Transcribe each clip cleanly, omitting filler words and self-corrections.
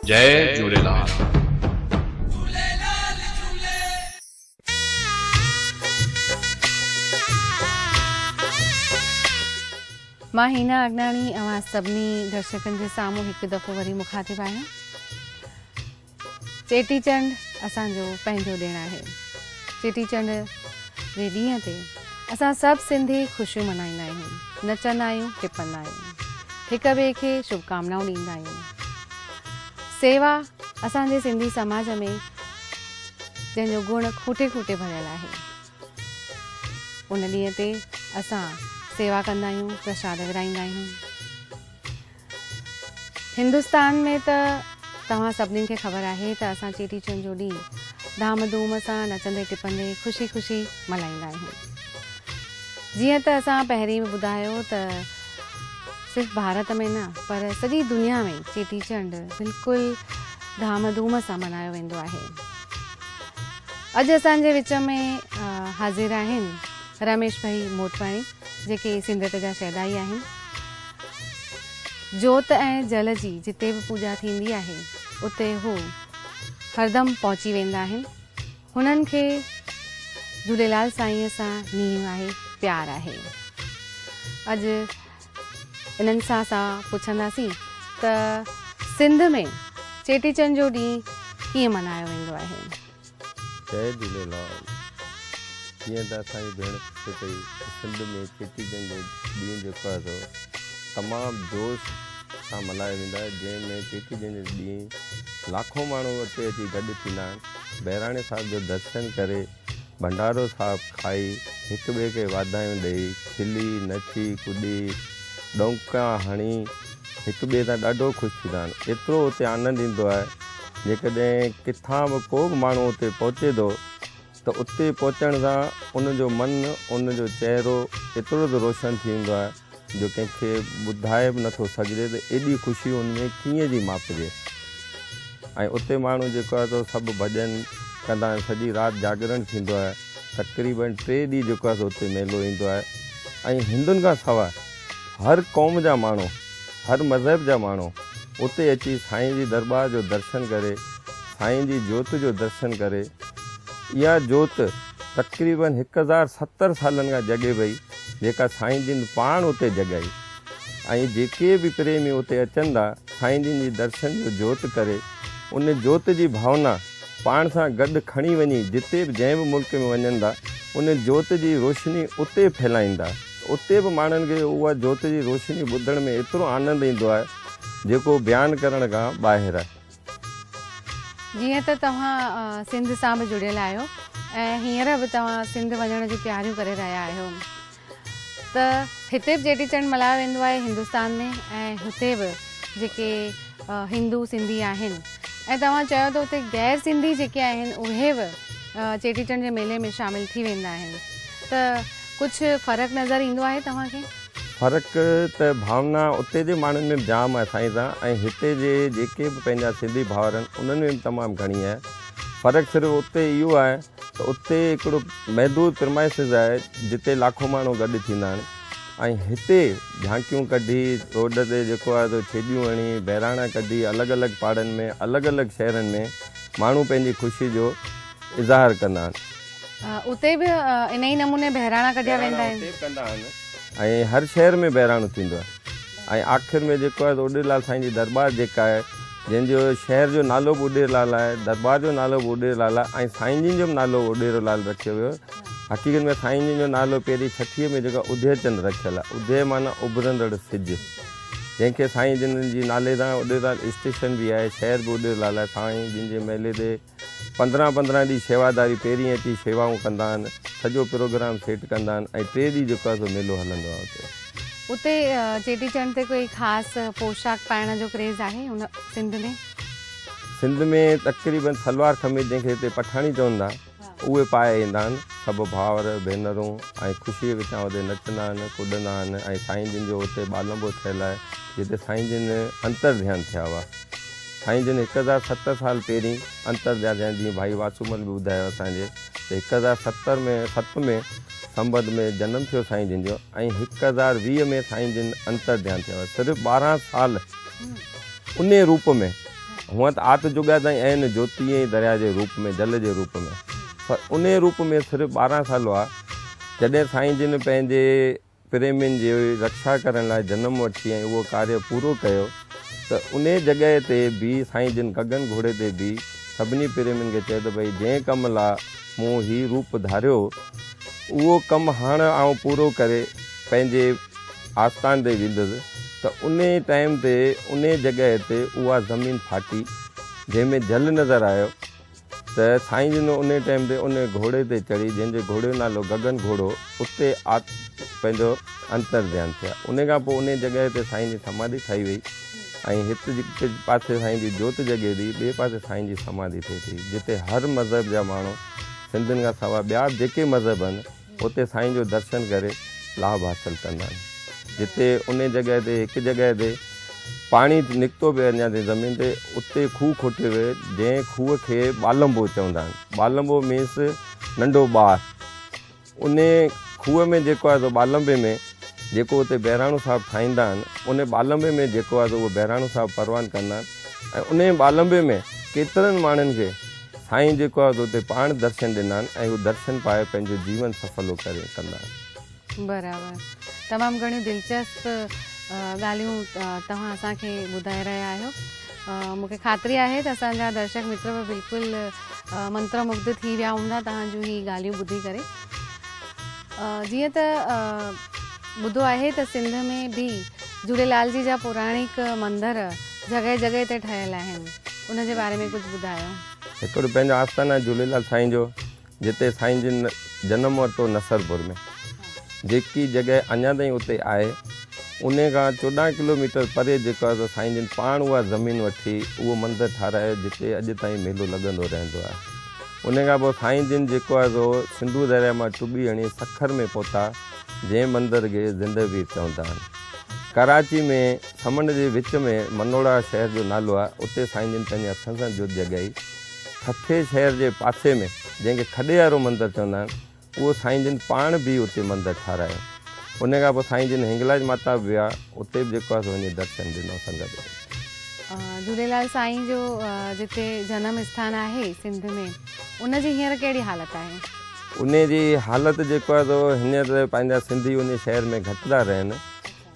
جئي جهوليلال. مان هينا اگناڻي اوهان سڀني درشڪن جي سامهون هڪ دفعو وري مخاطب آهيان. چيٽي چنڊ اسان جو پنهنجو ڏڻ آهي. چيٽي چنڊ جي ڏينهن تي اسان سڀ سنڌي خوشيون ملهائيندا آهيون، نچندا آهيون، ٽپندا آهيون، هڪ ٻئي کي شڀڪامنائون ڏيندا آهيون. سيوا اسان جي سنڌي سماج ۾ جنهن جو گڻ کوٽي کوٽي ڀريل آهي. ان ڏينهن تي اسان سيوا ڪندا آهيون، پرشاد ورهائيندا آهيون. هندستان ۾ ته توهان سڀني کي خبر آهي ته اسان چيٽي چنڊ جو ڏينهن ڌام ڌوم سان نچندي ٽپندي خوشي خوشي ملهائيندا آهيون. جيئن ته اسان پهرين به ٻڌايو ته صرف ڀارت ۾ نه پر سڄي دنيا ۾ چيٽي چنڊ بلڪل ڌام ڌوم سان ملهايو ويندو آهي. اڄ اسان جي وچ ۾ حاضر آهن رميش ڀائي موٽواڻي جيڪي سنڌيت جا شيدائي آهن. جوت ۽ جل جي جتي به پوڄا ٿيندي آهي اتي هو هردم پهچي ويندا آهن. هنن کي جهوليلال سائينء سان نينهن آهي، پيار آهي. اڄ انهن سان اسان پڇنداسين ته سنڌ ۾ چيٽي چنڊ جو ڏينهن ڪيئن ملهايو ويندو آهي؟ جئي جهوليلال. جيئن ته اسان جي ڀيڻ پڇي پئي ته سنڌ ۾ چيٽي چنڊ جو ڏينهن جيڪو آهي سو تمام جوش سان ملهايو ويندو آهي جنهن ۾ چيٽي چنڊ جي ڏينهن لاکون ماڻهو اتي اچي گڏ ٿيندا آهن بهراڻي صاحب جو درشن ڪري ڀنڊارو صاحب کائي هڪ ٻئي کي واڌايون ڏئي کلي نچي ڪڏي ڏونڪا هڻي هڪ ٻئي سان ڏاڍو خوش ٿيندا آهن ايترو اتي آنند ايندو آهي جيڪڏهن ڪٿان به ڪو به ماڻهو اتي پهچي ٿو ته اتي پهچڻ سان ان جو من، ان جو چهرو ايترو ته روشن ٿي ويندو آهي جو ڪنهن کي ٻڌائي به نٿو سگهجي ته ايڏي خوشي ان ۾ ڪيئن جي ماپجي ۽ اتي ماڻهو جيڪو آهي سو سڀ ڀڄن ڪندا آهن سڄي رات جاڳرڻ ٿيندو آهي تقريبن ٽي ڏينهن جيڪو آهي سو اتي ميلو ايندو آهي ۽ هندن کان سواء هر قوم جا ماڻهو، هر مذهب جا ماڻهو اتي اچي سائين جي درٻار جو درشن ڪري، سائين جي جوت جو درشن ڪري. اها جوت تقريبن 1070 سالن کان جڳي پئي، جيڪا سائين جن پاڻ اتي جڳائي ۽ جيڪي به پريمي اتي اچن ٿا، سائين جن جي درشن جو جوت ڪري، ان جوت جي ڀاونا پاڻ سان گڏ کڻي وڃي جتي به جنهن به ملڪ ۾ وڃن ٿا، ان جوت جي روشني اتي ڦهلائين ٿا. اتي به ماڻهن کي اها جوت جي روشني ٻڌڻ ۾ ايترو آنند ايندو آهي، جيڪو بيان ڪرڻ کان ٻاهر آهي. جيئن ته توهان سنڌ سان به جڙيل آهيو ۽ هينئر به توهان سنڌ وڃڻ جون تياريون ڪري رهيا آهيو ته هتي به چيٽي چنڊ ملهايو ويندو آهي هندستان ۾ ۽ هتي به جيڪي هندو سنڌي آهن ۽ توهان چيو ته اتي غير سنڌي جيڪي آهن اهي به چيٽي چنڊ جي ميلي ۾ شامل ٿي ويندا آهن ته ڪجهه فرق نظر ايندو آهي توهان کي؟ فرق ته ڀاونا اتي جي ماڻهن ۾ به جام آهي سائين سان ۽ هتي جي جيڪي به پنهنجا سنڌي ڀائر آهن انهن ۾ به تمام گهڻي آهي. فرق صرف اتي اهو آهي ته اتي هڪڙو محدود پرمائسز آهي جتي لاکون ماڻهو گڏ ٿيندا آهن ۽ هتي جهانڪيون ڪڍي روڊ تي جيڪو آهي سو ڇيڄيون هڻي بهراڻا ڪڍي الڳ الڳ پاڙن ۾ الڳ الڳ شهرن ۾ ماڻهو پنهنجي خوشي جو اظهار ڪندا آهن. اتي به انهي نموني بهراڻا ڪڍيا ويندا آهن. بهراڻا اتي به ڪندا آهن ۽ هر شهر ۾ بهراڻو ٿيندو آهي ۽ آخر ۾ جيڪو آهي سو اڏيرلال سائين جي درٻار جيڪا آهي جنهن جو شهر جو نالو به اڏيرلال آهي درٻار جو نالو به اڏيرلال آهي ۽ سائين جن جو به نالو اڏيرولال رکيو ويو حقيقت ۾ سائين جن جو نالو پهرين ڇٺيء ۾ جيڪو ادي چند رکيل آهي ادي معنيٰ اڀرندڙ سج جنهن کي سائين جن جي نالي سان اڏيرلال اسٽيشن به آهي شهر به اڏيرلال آهي سائين جن جي ميلي تي 15 15 ڏينهن شيواداري پهرين اچي شيوائون ڪندا آهن، سڄو پروگرام سيٽ ڪندا آهن ۽ ٽي ڏينهن جيڪو آهي سو ميلو هلندو آهي اتي. اتي چيٽي چنڊ تي ڪوئي خاص پوشاڪ پائڻ جو ڪريز آهي هن سنڌ ۾؟ سنڌ ۾ تقريبن سلوار قميص جنهن کي هتي پٺاڻي چون ٿا اهي پائي ايندا آهن سڀ ڀائر ڀينرون ۽ خوشيء وچان اتي نچندا آهن ڪڏندا آهن ۽ سائين جن جو اتي ٻالنڀو ٺهيل آهي جتي سائين جن انتر ڌيان ٿيا هئا. سائين جن 1070 سال پهرين انتر ڌيان ٿيا جيئن ڀائي واسومل به ٻڌايو اسان جي ته 1070 ۾ ست ۾ سنبت ۾ جنم ٿيو سائين جن جو ۽ 1020 ۾ سائين جن انتر ڌيان ٿيا هئا صرف 12 سال انهي روپ ۾ هونئن ته آت جڳا تائين آهن جوتي ۽ درياء جي روپ ۾ جل جي روپ ۾، پر انهي روپ ۾ صرف 12 سال هئا، جڏهن سائين جن پنهنجي پريمين جي رڪشا ڪرڻ لاء جنم وٺي ۽ اهو ڪاريه پورو ڪيو ته انهي جڳهه تي به سائين جن گگن گهوڙي تي به سڀني پريمين کي چيو ته ڀئي جنهن ڪم لاء مون هي روپ ڌاريو اهو ڪم هاڻ آئون پورو ڪري پنهنجي آستان تي ويندس ته انهي ٽائيم تي انهي جڳهه تي اها زمين ڦاٽي جنهن ۾ جل نظر آيو ته سائين جن انهي ٽائيم تي انهي گهوڙي تي چڙهي جنهن جي گهوڙي جو نالو گگن گهوڙو اتي پنهنجو انتر ڌيان ٿيا. انهي کان پوء انهي جڳهه تي سائين جي سماڌي ٺاهي وئي ۽ هت هڪ پاسي سائين جي جوت جڳي ٿي ٻئي پاسي سائين جي سماڌي ٿئي ٿي جتي هر مذهب جا ماڻهو سنڌين کان سواء ٻيا به جيڪي مذهب آهن اتي سائين جو درشن ڪري لاڀ حاصل ڪندا آهن. جتي انهي جڳهه تي هڪ جڳهه تي پاڻي نڪتو پيو اڃا تائين زمين تي اتي کوهه کوٽيو ويو جنهن کوهه کي ٻالنبو چوندا آهن. ٻالنبو مينس ننڍو ٻار. انهي کوهه ۾ جيڪو آهي سو ٻالنبي ۾ جيڪو اتي بهراڻو صاحب ٺاهيندا آهن انهي ٻالنبي ۾ جيڪو آهي سو اهو بهراڻو صاحب پروان ڪندا آهن ۽ انهي ٻالنبي ۾ ڪيترن ماڻهن کي سائين جيڪو آهي سو اتي پاڻ درشن ڏنا آهن ۽ هو درشن پائي پنهنجو جيون سڦلو ڪري ڪندا آهن. برابر تمام گهڻيون دلچسپ ڳالهيون توهان اسان کي ٻڌائي رهيا آهيو مون کي خاطري آهي ته اسان جا درشڪ متر به بلڪل منتر مگڌ ٿي ويا هوندا توهان جون هي ڳالهيون ٻڌي ڪري جيئن ته ٻڌو آهي ته سنڌ ۾ به جهوليلال جي جا پوراڻڪ مندر جڳهه جڳهه تي ٺهيل آهن ان جي باري ۾ ڪجهه ٻڌايو. هڪڙو پنهنجو آستان آهي جهوليلال سائين جو جتي سائين جن جنم ورتو نصرپور ۾ جيڪي جڳهه اڃا تائين اتي آهي انهي کان 14 ڪلو ميٽر پري جيڪو آهي سو سائين جن پاڻ اها زمين وٺي اهو مندر ٺارايو جتي اڄ تائين ميلو لڳندو رهندو آهي انهي کان پوء سائين جن جيڪو آهي سو سنڌو درياء مان ٽٻي هڻي سکر ۾ پهتا جنهن مندر کي زنده پير چوندا آهن. ڪراچي ۾ سمنڊ جي وچ ۾ منوڙا شهر جو نالو آهي، اتي سائين جن پنهنجي هٿن سان جوت جڳائي. ٺٽي شهر جي پاسي ۾ جنهن کي کڏي وارو مندر چوندا آهن، اهو سائين جن پاڻ به اتي مندر ٺارايو. انهي کان پوء سائين جن هنگلاج ماتا به ويا، اتي به جيڪو آهي سو وڃي درشن ڏنو سنگت کي. جهوليلال سائين جو جتي جنم اسٿان آهي سنڌ ۾ ان جي هينئر ڪهڙي حالت آهي؟ انهي جي حالت جيڪو آهي سو هينئر پنهنجا سنڌي انهي شهر ۾ گهٽ ٿا رهن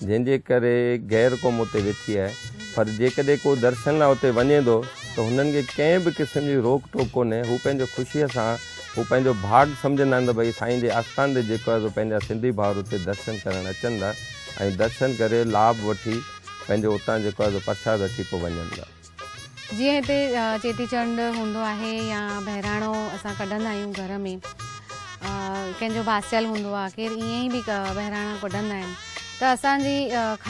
جنهن جي ڪري غير قوم اتي ويٺي آهي پر جيڪڏهن ڪو درشن لاء اتي وڃي ٿو ته هنن کي ڪنهن به قسم جي روڪ ٽوڪ ڪونهي هو پنهنجو خوشيء سان هو پنهنجو ڀاڳ سمجهندا آهن ته ڀئي سائين جي آستان تي جيڪو آهي سو پنهنجا سنڌي ڀائر اتي درشن ڪرڻ اچن ٿا ۽ درشن ڪري لاڀ وٺي پنهنجو اتان جيڪو آهي سو پرشاد وٺي پوء وڃن ٿا. جيئن هتي چيٽي چنڊ هوندو آهي يا بهراڻو اسان ڪڍندا آهيون گهر ۾ ڪنهن جو باسيل هوندو آهي ڪير ائين ئي به بهراڻا ڪڍندا آهن ته اسان جي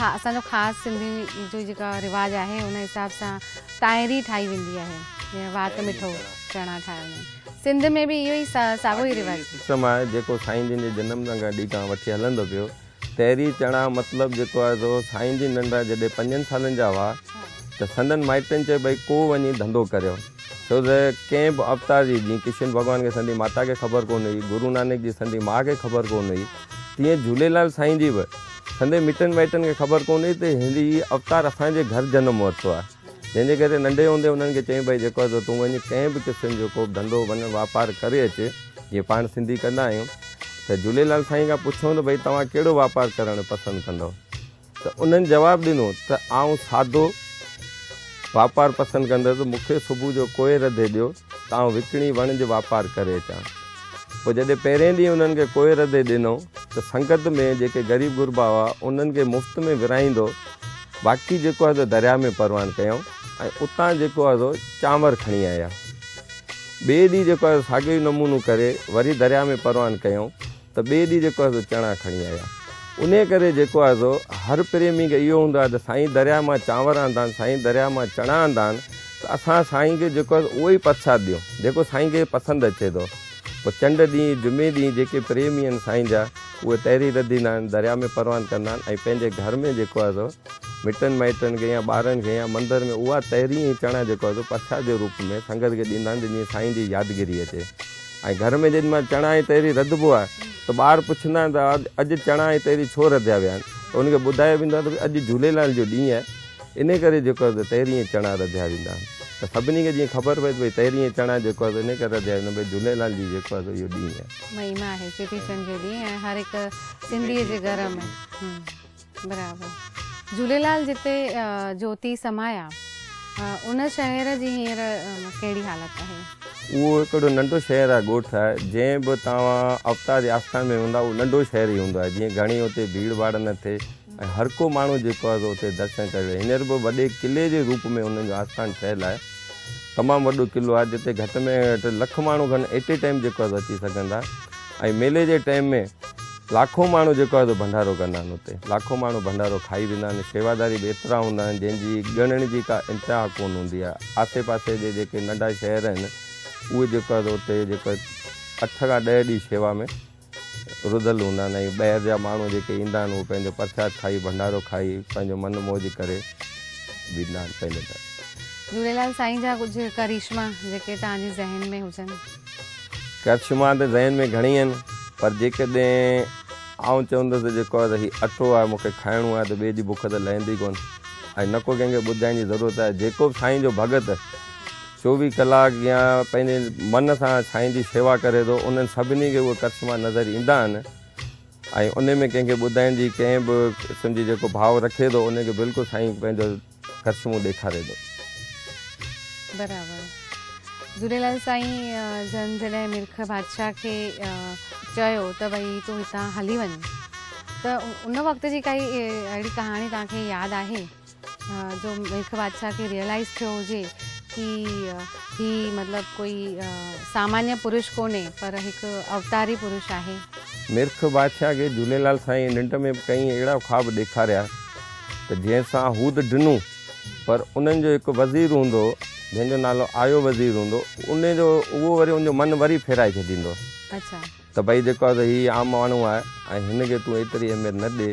اسان جو خاص سنڌي جو جيڪا رواج آهي ان حساب سان تانهري ٺاهي ويندي آهي جيئن وات مٺو چڻا ٺاهيا وڃن سنڌ ۾ به اهو ئي ساڳيو ئي رواج. سسٽم آهي جيڪو سائين جن جي جنم کان ڏينهن کان وٺي هلندو پيو تهري چڻا مطلب جيڪو آهي سو سائين جن ننڍا جڏهن پنجن سالن جا هئا ته سندن مائٽن چيو ڀئي ڪو وڃي ڌنڌو ڪريو ڇو ته ڪنهن به اوتار جي جيئن ڪشن ڀڳوان کي سندي ماتا کي خبر ڪونه هئي گرو نانڪ جي سندي ماء کي خبر ڪونه هئي تيئن جهوليلال سائين جي به سندي مٽن مائٽن کي خبر ڪونه هئي ته هي اوتار اسان جي گهر جنم ورتو آهي جنهن جي ڪري ننڍي هوندي انهن کي چيائين ڀئي جيڪو آهي سو تون وڃي ڪنهن به قسم جو ڪو به ڌنڌو وڃ واپار ڪري اچ جيئن پاڻ سنڌي ڪندا آهيون ته جهوليلال سائين کان پڇيو ته ڀئي توهان ڪهڙو واپار ڪرڻ پسند ڪندؤ؟ ته انهن جواب ڏنو ته آئون سادو واپار پسند ڪندس، مون کي صبح جو ڪوئي رڌي ڏيو ته آئون وڪڻي وڻج واپار ڪري اچان. پوء جڏهن پهرئين ڏينهن انهن کي ڪوئي رڌي ڏنو ته سنگت ۾ جيڪي غريب غربا هئا انهن کي مفت ۾ ورهائيندو باقي جيڪو آهي سو درياء ۾ پروان ڪيائون ۽ اتان جيڪو آهي سو چانور کڻي آيا. ٻئي ڏينهن جيڪو آهي سو ساڳيو ئي نمونو ڪري وري درياء ۾ پروان ڪيائون ته ٻئي ڏينهن جيڪو آهي سو چڻا کڻي آيا. انهيء ڪري جيڪو آهي سو هر پريمي کي اهو هوندو آهي ته سائين درياء مان چانور آندا آهن، سائين درياء مان چڻا آندا آهن ته اسان سائين کي جيڪو آهي سو اهو ئي پرساد ڏيون جيڪو سائين کي پسند اچي ٿو. پوء چنڊ ڏينهن، جمعي ڏينهن جيڪي پريمي آهن سائين جا اهي تهري رڌيندا آهن، درياء ۾ پروان ڪندا آهن ۽ پنهنجي گهر ۾ جيڪو آهي سو مٽن مائٽن کي يا ٻارن کي يا مندر ۾ اها تهري ۽ چڻا جيڪو آهي سو پرساد جي روپ ۾ سنگت کي ڏيندا آهن ته جيئن سائين جي يادگيري اچي ۽ گهر ۾ جيڏي مهل چڻا ۽ تهري رڌبو آهي ته ٻار پڇندا آهن ته اڄ چڻا ۽ تهري ڇو رڌيا ويا آهن ته ان کي ٻڌايو ويندو آهي ته اڄ جهوليلال جو ڏينهن آهي انهي ڪري جيڪو آهي سو تهري ۽ چڻا رڌيا ويندا آهن. ته سڀني کي جيئن خبر پئي ته ڀئي تئري ۽ چڻا جيڪو آهي سو انهي ڪري رڌيا ويندا آهن ڀئي جهوليلال جي جيڪو آهي سو اهو ڏينهن آهي. مهما آهي چيٽي چنڊ جو ڏينهن ۽ هر هڪ سنڌيء جي گهر ۾. برابر. جهوليلال جتي جوتي سمايا ان شهر جي هينئر ڪهڙي حالت آهي؟ اهو هڪڙو ننڍو شهر آهي ڳوٺ آهي جنهن به توهان اوتار جي آستان ۾ هوندا اهو ننڍو شهر ئي هوندو آهي جيئن گهڻي اتي ڀيڙ ڀاڙ نه ٿئي ۽ هر ڪو ماڻهو جيڪو آهي سو اتي درشن ڪري ويندو. هينئر به وڏي قلعي جي روپ ۾ انهن جو آستان ٺهيل آهي. تمام وڏو قلعو آهي جتي گهٽ ۾ گهٽ لک ماڻهو کن ايٽ اي ٽائيم جيڪو آهي سو اچي سگهن ٿا ۽ ميلي جي ٽائيم ۾ لاکون ماڻهو جيڪو آهي سو ڀنڊارو ڪندا آهن اتي لاکون ماڻهو ڀنڊارو کائي ويندا آهن شيواداري به ايترا هوندا آهن جنهن جي ڳڻڻ جي ڪا انتها ڪونه هوندي آهي آسي پاسي جي جيڪي ننڍا شهر آهن اهي جيڪو آهي سو اتي جيڪو اٺ کان ڏهه ڏينهن شيوا ۾ رڌل هوندا آهن ۽ ٻاهر جا ماڻهو جيڪي ايندا آهن اهي پنهنجو پرساد کائي ڀنڊارو کائي پنهنجو من موج ڪري ويندا آهن پنهنجي گهر. جهوليلال سائين جا ڪجهه ڪرشما جيڪي توهان جي ذهن ۾ هجن. ڪرشما ته ذهن ۾ گهڻيئي آهن پر جيڪڏهن آئون چوندس ته جيڪو آهي ته هي اٽو آهي مون کي کائڻو آهي ته ٻئي جي بک ته لهندي ڪونه ۽ نه ڪو ڪنهن کي ٻڌائڻ جي ضرورت آهي جيڪو به سائين جو ڀڳت 24 ڪلاڪ يا پنهنجي من سان سائين جي شيوا ڪري ٿو انهن سڀني کي اهي ڪرشما نظر ايندا آهن ۽ انهي ۾ ڪنهن کي ٻڌائڻ جي ڪنهن به قسم جي جيڪو ڀاء رکي ٿو انهي کي بلڪل سائين پنهنجو ڪرشمو ڏيکاري ٿو. برابر جهوليلال سائين جن جڏهن مرک بادشاهه کي چيو ته ڀئي تون هتان هلي وڃ ته ان وقت جي ڪائي اهڙي ڪهاڻي توهان کي ياد آهي؟ جو مرک بادشاهه کي ريئلائيز ٿيو هجي ڪي هي مطلب ڪوئي سامانيه پرش ڪونهي پر هڪ اوتاري پرش آهي. مرک بادشاهه کي جهوليلال سائين ننڊ ۾ به ڪئين اهڙا خواب ڏيکاريا ته جنهن سان هو ته ڊنو پر انهن جو هڪ وزير هوندو هو جنهن جو نالو آيو وزير هوندو هو انهي جو اهو وري ان جو من وري ڦيرائي ڇڏيندو هو. ته ڀئي جيڪو آهي سو هي عام ماڻهو آهي ۽ هن کي تون ايتري اهميت نه ڏي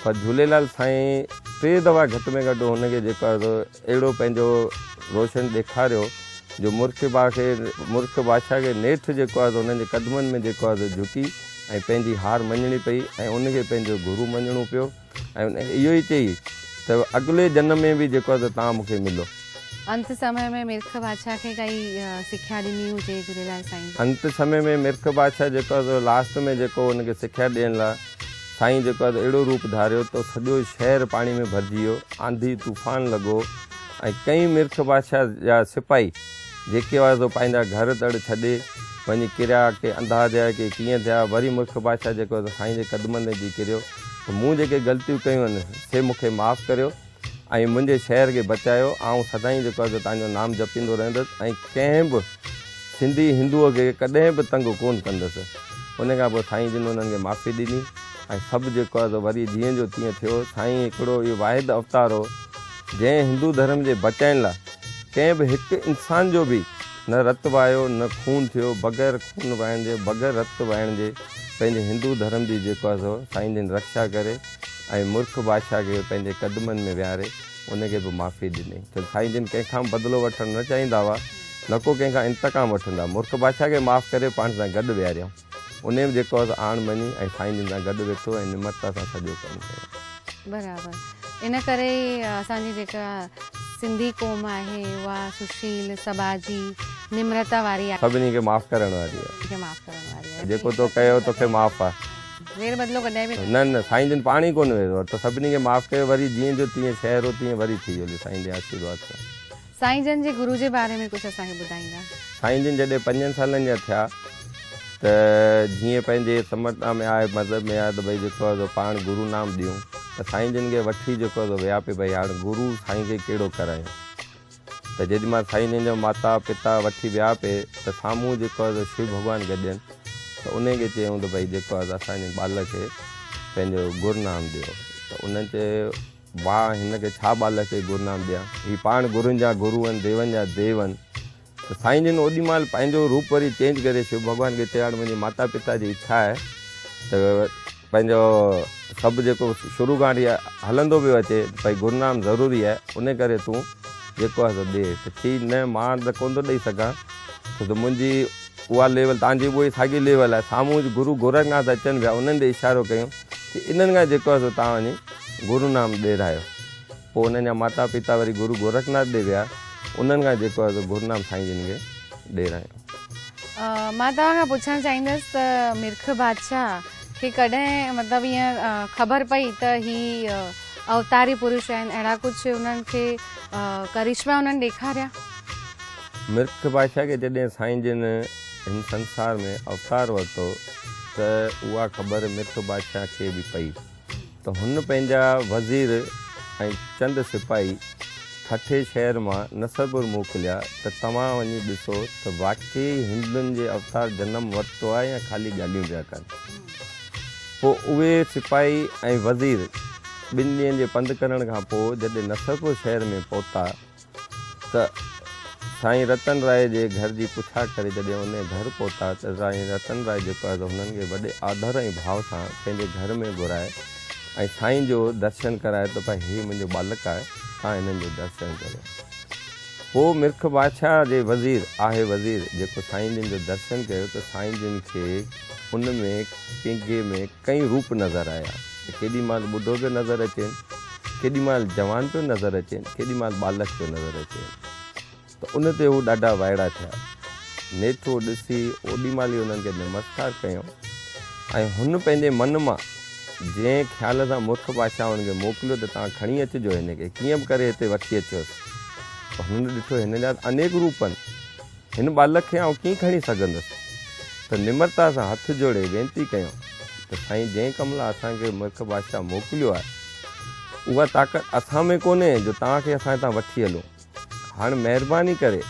پر جهوليلال سائين ٽي دفعا گهٽ ۾ گهٽ هن کي جيڪو آهي سو اهڙو پنهنجو روشن ڏيکاريو جو مرک با کي مرک بادشاهه کي نيٺ جيڪو آهي سو هنن جي قدمن ۾ جيڪو آهي سو جهڪي ۽ پنهنجي هار مڃڻي پئي ۽ ان کي پنهنجو گرو مڃڻو پيو. ۽ ان کي اهو ئي چئي ته اڳلي جنم ۾ به جيڪو آهي سو توهان مون کي ملو. انت سمي ۾ مرک بادشاهه کي ڪائي سکيا ڏني هجي جهوليلال سائين. انت سمي ۾ مرک بادشاهه جيڪو آهي سو لاسٽ ۾ جيڪو ان کي سکيا ڏيڻ لاء سائين جيڪو آهي سو اهڙو روپ ڌاريو ته سڄو شهر پاڻي ۾ ڀرجي ويو، آنڌي طوفان لڳو ۽ ڪئين مرک بادشاهه جا سپاهي جيڪي هئا سو پنهنجا گهر تڙ ڇڏي وڃي ڪريا، ڪي انڌا ٿيا، ڪي ڪيئن ٿيا، وري مرک بادشاهه جيڪو آهي سو سائين جي قدمن تي اچي ڪريو. ته مون جيڪي غلطيون ڪيون آهن، سي مون کي معاف ڪريو ۽ منهنجي شهر کي بچايو. آئون سدائين جيڪو آهي سو توهان جو نام جپيندو رهندس ۽ ڪنهن به سنڌي هندوء کي ڪڏهن به تنگ ڪونه ڪندس. ان کان پوء سائين جن انهن کي معافي ڏني ۽ سڀ جيڪو آهي سو وري جيئن جو تيئن ٿيو. سائين هڪڙو اهو واحد اوتار هو، جنهن هندو ڌرم جي بچائڻ لاء ڪنهن به هڪ انسان جو به نه رت وهايو نه خون ٿيو، بغير خون وهائڻ جي، بغير رت وهائڻ جي پنهنجي هندو ڌرم جي جيڪو آهي سو سائين جن رڪشا ڪري ۽ مرک بادشاهه کي پنهنجي قدمن ۾ ويهاري ان کي به معافي ڏني ڇو ته سائين جن ڪنهن کان به بدلو وٺڻ نه چاهيندا هئا نه ڪو ڪنهن کان انتقام وٺندا مرک بادشاهه کي معاف ڪري پاڻ سان گڏ ويهاريائون انهي به جيڪو آهي سو آڻ مڃي ۽ سائين جن سان گڏ ويٺو ۽ نمرتا سان سڄو ڪم ڪيو. برابر ان ڪري ئي اسان جي جيڪا سنڌي قوم آهي اها سشيل، سٻاجهي، نمرتا واري آهي. سڀني کي معاف ڪرڻ واري آهي. کي معاف ڪرڻ واري آهي. جيڪو تو ڪيو توکي معاف آهي. وير بدلو ڪڏهن به نه. نه سائين جن پاڻ ئي ڪونه وير ورتو سڀني کي معاف ڪيو وري جيئن جو تيئن شهر هو تيئن وري ٿي ويو سائين جي آشيرواد سان. سائين جن جي گرو جي باري ۾ ڪجهه اسان کي ٻڌائيندا. سائين جن جڏهن پنجن سالن جا ٿيا ته جيئن پنهنجي سمتا ۾ آهي مذهب ۾ آهي ته ڀئي جيڪو آهي سو پاڻ گرو نام ڏيون ته سائين جن کي وٺي جيڪو آهي سو ويا پئي ڀئي هاڻ گرو سائين کي ڪهڙو ڪرايون ته جيڏي مهل سائين جن جا ماتا پتا وٺي ويا پئي ته سامهون جيڪو آهي سو شو ڀڳوان گڏين ته انهي کي چيائون ته ڀئي جيڪو آهي سو اسان جي ٻالڪ کي پنهنجو گرنام ڏيو ته انهن چيو واهه هن کي ڇا ٻالڪ کي گرنام ڏيان، هي پاڻ گرن جا گرو آهن، ديون جا ديو آهن. ته سائين جن اوڏي مهل پنهنجو روپ وري چينج ڪري شو ڀڳوان کي چيو هاڻ منهنجي ماتا پتا جي اڇا آهي ته پنهنجو سڀ جيڪو شروع کان وٺي هلندو پيو اچي ته ڀئي گرنام ضروري آهي ان ڪري تون جيڪو آهي سو ڏي ته چي نه مان ته ڪونه ٿو ڏئي سگهان ڇو ته منهنجي اها ليول توهان جي به اها ساڳي ليول آهي سامهون گرو گورکناٿ اچن پيا انهن ڏي اشارو ڪيون چي انهن کان جيڪو آهي سو توهان وڃي گرو نام ڏيرايو. پوء انهن جا ماتا پتا وري گرو گورکناٿ ڏي ويا انهن کان جيڪو آهي سو گرونام سائين جن کي ڏيرايو. مان توهان کان پڇڻ چاهيندس ته مرک بادشاهه کي ڪڏهن مطلب ائين خبر پئي ته هي اوتاري پرش آهن اهڙا ڪجهه انهن کي ڪرشما انهن ڏيکاريا؟ مرک بادشاهه کي جڏهن سائين جن هن سنسار ۾ اوتار ورتو ته اها خبر مرک بادشاهه کي به پئي. ته هن پنهنجا وزير ۽ چند سپاهي ٺٽي شهر مان نصرپور موڪليا ته توهان وڃي ڏسو ته واقعي هندن جي اوتار جنم ورتو آهي يا خالي ڳالهيون پيا ڪن. پوء اهي سپاهي ۽ وزير ٻن ڏينهن جي پنڌ ڪرڻ کان پوء جڏهن نصرپور شهر ۾ پهتا ته سائين رتن راء جي گهر جي پڇا ڪري جڏهن انهي گهر پهتا ته سائين رتن راء جيڪو آهي سو هنن کي وڏي آڌر ۽ ڀاء سان پنهنجي گهر ۾ گهرائي ۽ سائين جو درشن ڪرايو ته ڀائي هي منهنجو ٻالڪ آهي توهان هنن جو درشن ڪريو. پوء مرک بادشاهه جي وزير آهي وزير جيڪو سائين جن جو درشن ڪيو ته سائين جن کي ان ۾ پينگهي ۾ ڪئين روپ نظر آيا ته ڪيڏي مهل ٻڍو پيو نظر اچين، ڪيڏي مهل جوان پيو نظر اچين، ڪيڏي مهل ٻالڪ پيو نظر اچين ته ان تي هو ڏاڍا وائڙا ٿيا. نيٺ اهو ڏسي اوڏي مهل ئي انهن کي نمسڪار ڪيائون ۽ هن پنهنجي من مان جنهن خيال سان مرک بادشاهه هن کي موڪليو ته توهان کڻي اچجو هن کي ڪيئن به ڪري هتي وٺي اچوس ته هن ڏٺو هن جا ته انيڪ روپ آهن. هن ٻالڪ کي آئون ڪيئن کڻي سگهندس؟ ته نمرتا سان هٿ جوڙي وينتي ڪيائون ته سائين جنهن ڪم لاء اسان کي مرک بادشاهه موڪليو آهي، اها طاقت اسان ۾ ڪونهي جو توهان کي اسان هتان وٺي هلون. هاڻ مهرباني ڪري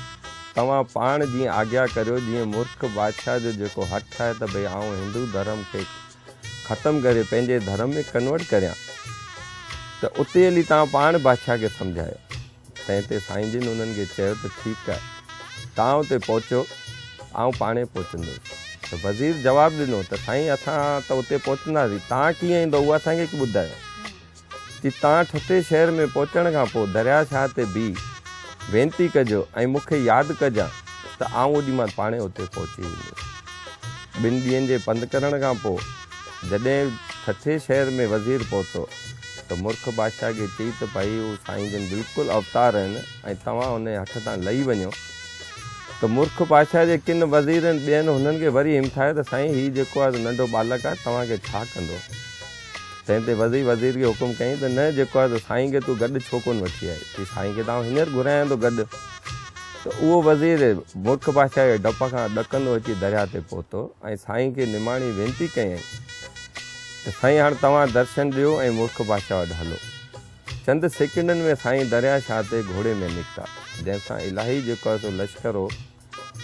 توهان پاڻ جيئن آگيا ڪريو جيئن مرک بادشاهه جو جيڪو هٺ آهي ته ڀئي آئون هندو ڌرم کي ختم ڪري پنهنجي ڌرم ۾ ڪنورٽ ڪريان ته اتي هلي توهان پاڻ بادشاهه کي سمجهايو. تنهن تي سائين جن انهن کي چيو ته ٺيڪ آهي، توهان اتي پهچو، آئون پاڻهي پهچندس. ته وزير جواب ڏنو ته سائين اسان ته اتي پهچنداسين، توهان ڪيئن ايندؤ اهو اسان کي ٻڌايو. چي توهان ٺٽي شهر ۾ پهچڻ کان پوء درياء شاهه تي بيهي وينتي ڪجو ۽ مون کي ياد ڪجان ته آئون اوڏي مهل پاڻهي اتي پهچي ويندس. ٻن ڏينهن جي پنڌ ڪرڻ کان پوء جڏهن ٺٽي شهر ۾ وزير پهتو ته مرک بادشاهه کي چئي ته ڀائي هو سائين جن بلڪل اوتار آهن ۽ توهان انهي هٺ تان لهي وڃو ته مرک بادشاهه جي ڪن وزيرن ٻين هنن کي وري همٿايو ته سائين هي جيڪو آهي سو ننڍو ٻالڪ آهي توهان کي ڇا ڪندو؟ تنهن تي وزير وزير کي حڪم ڪيائين ته نه جيڪو آهي سو سائين کي تون گڏ ڇو ڪونه وٺي آئين؟ چي سائين کي ته آئون هينئر گهرايان ٿو گڏ. ته اهو وزير مرک بادشاهه جي ڊپ کان ڏڪندو اچي درياء تي پهتو ۽ سائين کي نماڻي وينتي ڪيائين ته سائين هاڻ توهان درشن ڏيو ۽ مرک بادشاهه وٽ هلو. چند سيڪنڊن ۾ سائين درياء شاهه تي گهوڙي ۾ نڪتا، جنهن سان الاهي جيڪو آهي سو لشڪر هو،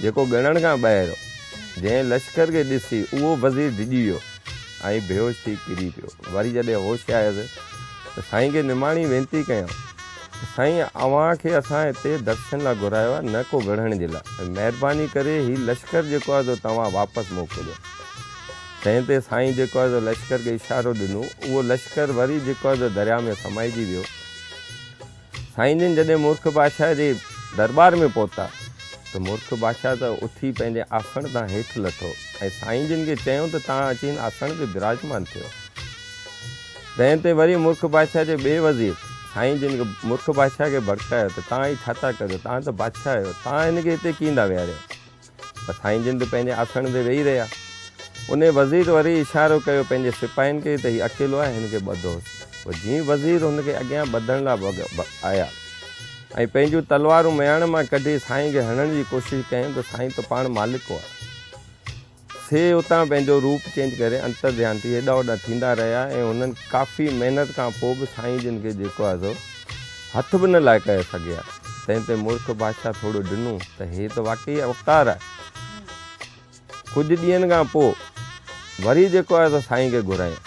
جيڪو ڳڻڻ کان ٻاهر هو. جنهن لشڪر کي ڏسي اهو وزير ڊڄي ويو ۽ بيهوش ٿي ڪري پيو. وري جڏهن هوش آيس ته سائين کي نماڻي وينتي ڪيائون ته سائين اوهان کي اسان هتي درشن لاء گهرايو آهي نه ڪو وڙهڻ جي لاء ۽ مهرباني ڪري هي لشڪر جيڪو آهي سو توهان واپس موڪليو. تنهن تي سائين جيڪو آهي سو لشڪر کي اشارو ڏنو. اهو لشڪر وري جيڪو آهي سو درياء ۾ سمائجي ويو. سائين جن جڏهن مورک بادشاهه جي درٻار ۾ پهتا ته مورک بادشاهه ته اٿي پنهنجي آسڻ تان هيٺ لٿو ۽ سائين جن کي چيائون ته توهان اچي هن آسڻ تي براجمان ٿيو. تنهن تي وري مورک بادشاهه جي ٻئي وزير سائين جن کي مورک بادشاهه کي ڀڙڪايو ته توهان هي ڇا ٿا ڪريو، توهان ته بادشاهه آهيو، توهان هن کي هتي ڪيئن ٿا ويهاريو؟ پر سائين جن ته پنهنجي آسڻ تي ويهي رهيا. انهي وزير وري اشارو ڪيو پنهنجي سپاهين کي ته هي اڪيلو آهي هن کي ٻڌوس. پوء جيئن وزير هن کي اڳيان ٻڌڻ لاء آيا ۽ پنهنجون تلوارون مياڻ مان ڪڍي سائين کي هڻڻ جي ڪوشش ڪيائين ته سائين ته پاڻ مالڪ هئا. سي اتان پنهنجو روپ چينج ڪري انتر ڌيان ٿي هيڏانهن هوڏانهن ٿيندا رهيا ۽ هنن ڪافي محنت کان پوء به سائين جن کي جيڪو آهي سو هٿ به نه لائي ڪري سگهيا. تنهن تي مورک بادشاهه ٿورو ڊنو ته هي ته واقعي اوتار آهي. ڪجهه ڏينهن کان پوء وري جيڪو آهي سو سائين کي گهرايائين.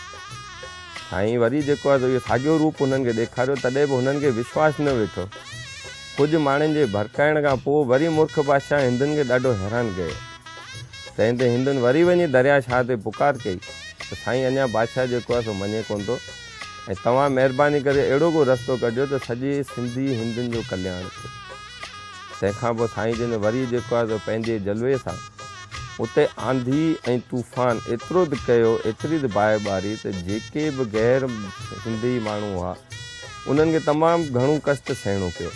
سائين وري جيڪو آهي سو اهو ساڳيو روپ هنن کي ڏيکاريو تڏهن به هنن کي وشواس نه ويٺو. ڪجهه ماڻهن جي ڀڙڪائڻ کان پوء وري مورک بادشاهه هندن کي ڏاڍو حيران ڪيو. تنهن تي هندن وري وڃي درياء شاهه تي پڪار ڪئي ته سائين اڃا بادشاهه جيڪو آهي سو مڃي ڪونه ٿو ۽ توهان مهرباني ڪري اهڙو ڪو رستو ڪڍيو ته سڄي سنڌي هندن جو ڪلياڻ ٿئي. تنهن کان پوء سائين جن وري جيڪو آهي سو پنهنجي جلوي سان اتي آنڌي ۽ طوفان ايترو ته ڪيو، ايتري ته باهه ٻاري ته جيڪي به غير سنڌي ماڻهو هئا، انهن کي تمام گهڻو ڪشٽ سهڻو پيو.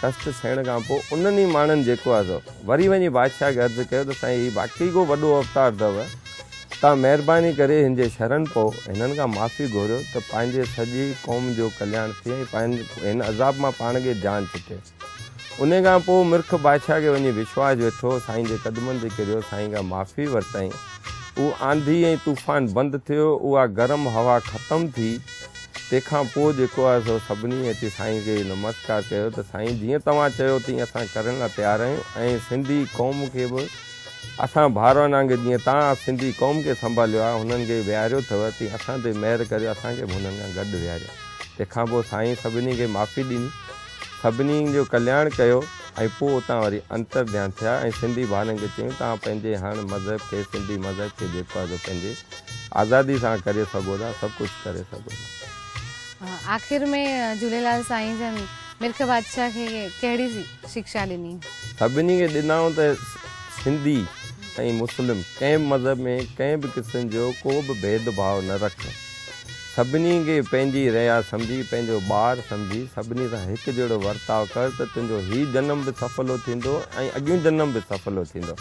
ڪشٽ سهڻ کان پوء انهن ئي ماڻهن جيڪو آهي سو وري وڃي بادشاهه کي عرض ڪيو ته سائين هي واقعي ڪو وڏو اوتار اٿو، توهان مهرباني ڪري هن جي شرن پئو، هنن کان معافي گهريو ته پنهنجي سڄي قوم جو ڪلياڻ ٿئي ۽ پنهنجي هن عذاب مان پاڻ کي جان ڇٽي. انهي کان پوء مرک بادشاهه کي وڃي وشواس ويٺو، سائين جي قدمن تي ڪريو، سائين کان معافي ورتائين. اهو آنڌي ۽ طوفان بند ٿيو، اها گرم هوا ختم ٿي. تنهن کان پوء جيڪو آهي سو سڀني اچي سائين کي نمسڪار ڪيو ته سائين جيئن توهان چيو تيئن اسان ڪرڻ لاء تيار آهيون ۽ سنڌي قوم کي به اسان ڀائرن وانگر جيئن توهان سنڌي قوم کي سنڀاليو آهي هنن کي ويهاريو اٿو تيئن اسان تي مهر ڪريو اسان کي به هنن کان گڏ ويهاريو. تنهن کان پوء سائين سڀني کي معافي ڏني. سڀني جو ڪلياڻ ڪيو ۽ پوء اتان وري انتر ڌيان ٿيا ۽ سنڌي ڀائرن کي چيائون توهان پنهنجي هاڻ مذهب کي سنڌي مذهب کي جيڪو آهي سو پنهنجي آزادي سان ڪري سگهو ٿا سڀ ڪجهه ڪري سگهو ٿا. آخر ۾ جهوليلال سائين جن مرک بادشاهه کي ڪهڙي شڪشا ڏني؟ سڀني کي ڏنائون ته سنڌي ۽ مسلم ڪنهن به مذهب ۾ ڪنهن به قسم جو ڪو به ڀيد ڀاء نه رک. سڀني کي پنهنجي رعايا سمجهي، پنهنجو ٻار سمجهي، سڀني سان هڪ جهڙو ورتاء ڪر ته تنهنجو هي جنم به سڦلو ٿيندو ۽ اڳيون جنم به سڦلو ٿيندو.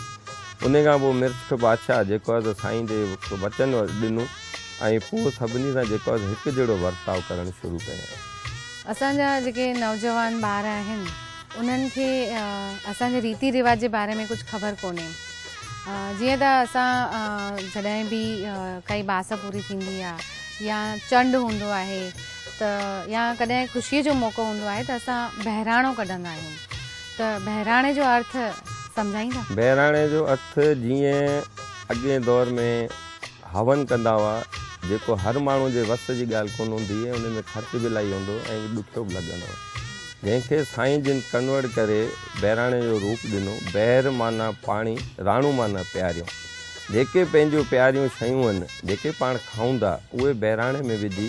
انهي کان پوء مرک بادشاهه جيڪو آهي سو سائين جي وچن ڏنو ۽ پوء سڀني سان جيڪو آهي سو هڪ جهڙو ورتاء ڪرڻ شروع ڪيائين. اسان جا جيڪي نوجوان ٻار آهن انهن کي اسان جي ريتي رواج جي باري ۾ ڪجهه خبر ڪونهي. جيئن ته اسان جڏهن به ڪائي باس پوري ٿيندي آ يا چنڊ هوندو آهي ته يا ڪڏهن خوشيء جو موقعو هوندو آهي ته اسان بهراڻو ڪڍندا آهيون ته بهراڻي جو ارٿ سمجهائيندا؟ بهراڻي جو ارٿ جيئن اڳئين دور ۾ هون ڪندا هئا جيڪو هر ماڻهو جي وس جي ڳالهه ڪونه هوندي هئي ان ۾ خرچ به الاهي هوندو هو ۽ ڏکيو به لڳندو هو. جنهن کي سائين جن ڪنورٽ ڪري بهراڻي جو روپ ڏنو. بهر معنيٰ پاڻي، راڻو معنيٰ پياريون. جيڪي پنهنجون پياريون شيون هن، جيڪي پاڻ کائون ٿا، اهي بهراڻي ۾ وجهي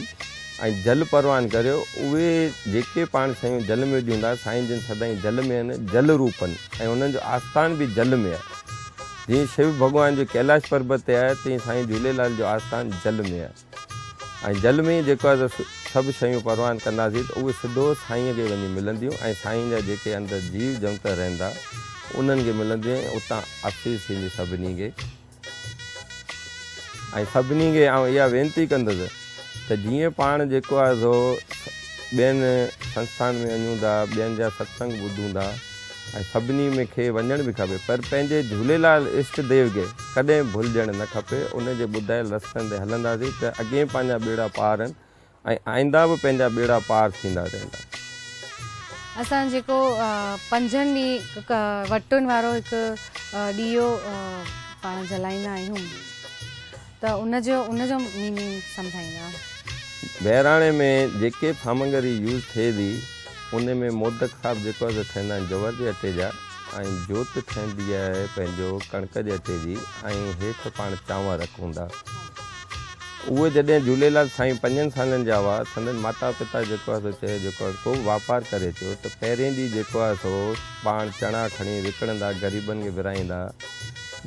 ۽ جل پروان ڪريو. اهي جيڪي پاڻ شيون جل ۾ وجهون ٿا، سائين جن سدائين جل ۾ هن، جل روپ هن ۽ انهن جو آستان به جل ۾ آهي. جيئن شو ڀڳوان جو ڪيلاش پربت تي آهي، تيئن سائين جهوليلال جو آستان جل ۾ آهي. ۽ جل ۾ ئي جيڪو آهي سو سڀ شيون پروان ڪنداسين ته اهي سڌو سائينء کي وڃي ملنديون ۽ سائين جا جيڪي اندر جيو جنت رهندا انهن کي ملنديون ۽ اتان آسيس ٿيندي سڀني کي ۽ سڀني کي آئون اها وينتي ڪندس ته جيئن پاڻ جيڪو آهي سو ٻين سنسٿان ۾ وڃون ٿا ٻين جا ستسنگ ٻڌون ٿا ۽ سڀني ۾ کي وڃڻ به کپي پر پنهنجي جهوليلال اشٽ ديو کي ڪڏهن به ڀلجڻ نه کپي ان جي ٻڌايل رستن تي هلنداسين ته اڳئين پنهنجا ٻيڙا پار آهن ۽ آئنده به پنهنجا ٻيڙا پار ٿيندا رهندا. اسان جيڪو پنجن ڏينهن وٽن وارو هڪ ڏيئو پاڻ جلائيندا آهيون ته ان جو ان جو ميننگ سمجهائيندا. بهراڻي ۾ جيڪي به سامگري يوز ٿئي ٿي ان ۾ مودڪ صاحب جيڪو آهي سو ٺهندا آهن جوئر جي اٽي جا ۽ جوت ٺهندي آهي پنهنجو ڪڻڪ جي اٽي جي ۽ هيٺ پاڻ چانور رکون ٿا اهي جڏهن جهوليلال سائين پنجن سالن جا هئا سندن ماتا پتا جيڪو آهي سو چيو جيڪو آهي ڪو به واپار ڪري ٿيو ته پهرين ڏينهن جيڪو آهي سو پاڻ چڻا کڻي وڪڻندا غريبن کي ورهائيندا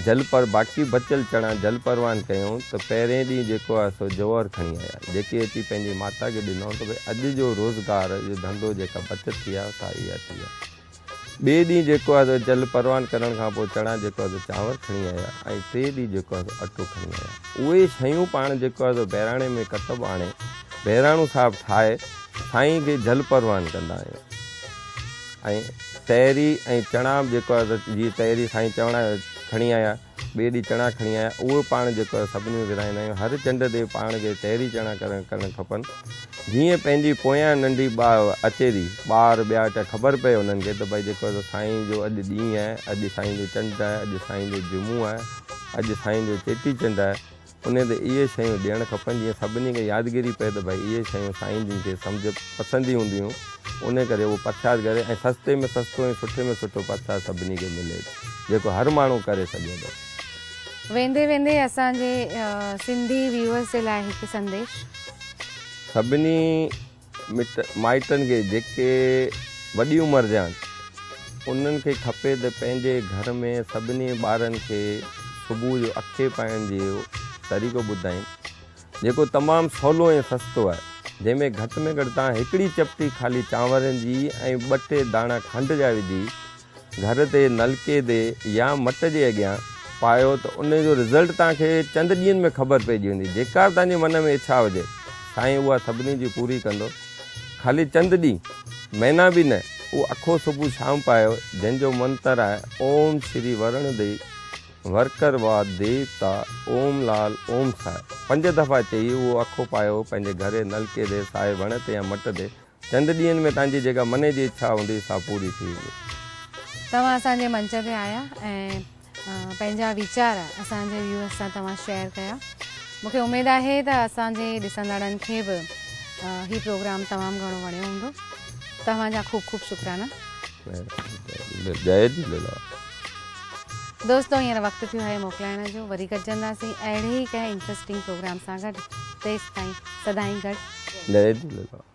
جل پر باقي بچيل چڻا جل پروان ڪيائون ته پهرين ڏينهن جيڪو آهي سو جوئر کڻي آيا، جيڪي اچي پنهنجي ماتا کي ڏنائون ته ڀئي اڄ جو روزگار جو ڌنڌو جيڪا بچت ٿي آهي سا اها ٿي آهي. ٻئي ڏينهن جيڪو آهي سو جل پروان ڪرڻ کان پوء چڻا جيڪو آهي سو چانور کڻي آيا ۽ ٽئين ڏينهن جيڪو آهي سو اٽو کڻي آيا. اهي شيون پاڻ جيڪو آهي سو بهراڻي ۾ ڪتب آڻي بهراڻو صاحب ٺاهي سائين کي جل پروان ڪندا آهيون. ۽ تئري ۽ چڻا به جيڪو آهي سو جيئن تئري سائين چڻا کڻي آيا، ٻئي ڏينهن چڻا کڻي آيا، اهو پاڻ جيڪو آهي سڀني ۾ ورهائيندا آهيون. هر چنڊ تي پاڻ کي تئري چڻا ڪرڻ ڪرڻ کپن. جيئن پنهنجي پويان ننڍي ٻا اچي ٿي، ٻار ٻيا ته خبر پئي انهن کي ته ڀئي جيڪو آهي سو سائين جو اڄ ڏينهن آهي، اڄ سائين جو چنڊ آهي، اڄ سائين جو جمعو آهي، اڄ سائين جو چيٽي چنڊ آهي. انهي تي اهي شيون ڏيڻ کپن جيئن سڀني کي يادگيري پئي ته ڀئي اهي شيون سائين جن کي سمجهه پسند ئي هونديون هيون انهي ڪري اهو پرساد ڪري ۽ سستي ۾ سستو ۽ سٺي ۾ سٺو پرساد سڀني کي ملي جيڪو هر ماڻهو ڪري سگهي ٿو. ويندي ويندي اسان جي سنڌي ويوئرس جي لاء هڪ سنديش. سڀني مٽ مائٽن کي جيڪي وڏي عمر جا آهن انهن کي کپي ته پنهنجي گهر ۾ سڀني ٻارن کي صبح جو اکي پائڻ جو طريقو ٻڌائين جيڪو تمام سولو ۽ سستو آهي. جنهن ۾ گهٽ ۾ گهٽ توهان هڪڙي چپٽي خالي چانورن جي ۽ ٻه ٽي داڻا کنڊ جا وجهي گهر تي نلڪي تي يا مٽ جي اڳيان پايو ته ان جو رزلٽ توهان کي چند ڏينهن ۾ خبر پئجي ويندي جيڪا به توهان جي من ۾ اڇا هجي سائين اها سڀني جي پوري ڪندو خالي چند ڏينهن مهينا به نه اهو اکو صبح شام پايو جنهن جو منتر آهي اوم شري ورڻ the worker وا ديوتا اوم لال اوم سائي پنج دفعا چئي اهو اکو پايو پنهنجي گهر جي نلڪي تي سائي وڻ تي يا مٽ تي چند ڏينهن ۾ توهان جي جيڪا من جي اڇا هوندي سا پوري ٿي ويندي. توهان اسان جي منچ تي آيا ۽ پنهنجا ويچار اسان جي ويوئرس سان توهان شيئر ڪيا. مون کي اميد آهي ته اسان جي ڏسندڙن کي به هي پروگرام تمام گهڻو وڻيو هوندو. توهان جا خوب خوب شڪرانا. جئي جهوليلال. دوستو هينئر وقت ٿيو آهي موڪلائڻ جو وري گڏجنداسين اهڙي ئي ڪنهن انٽرسٽنگ پروگرام سان گڏ تيستائين سدائين گڏ. جئي جهوليلال.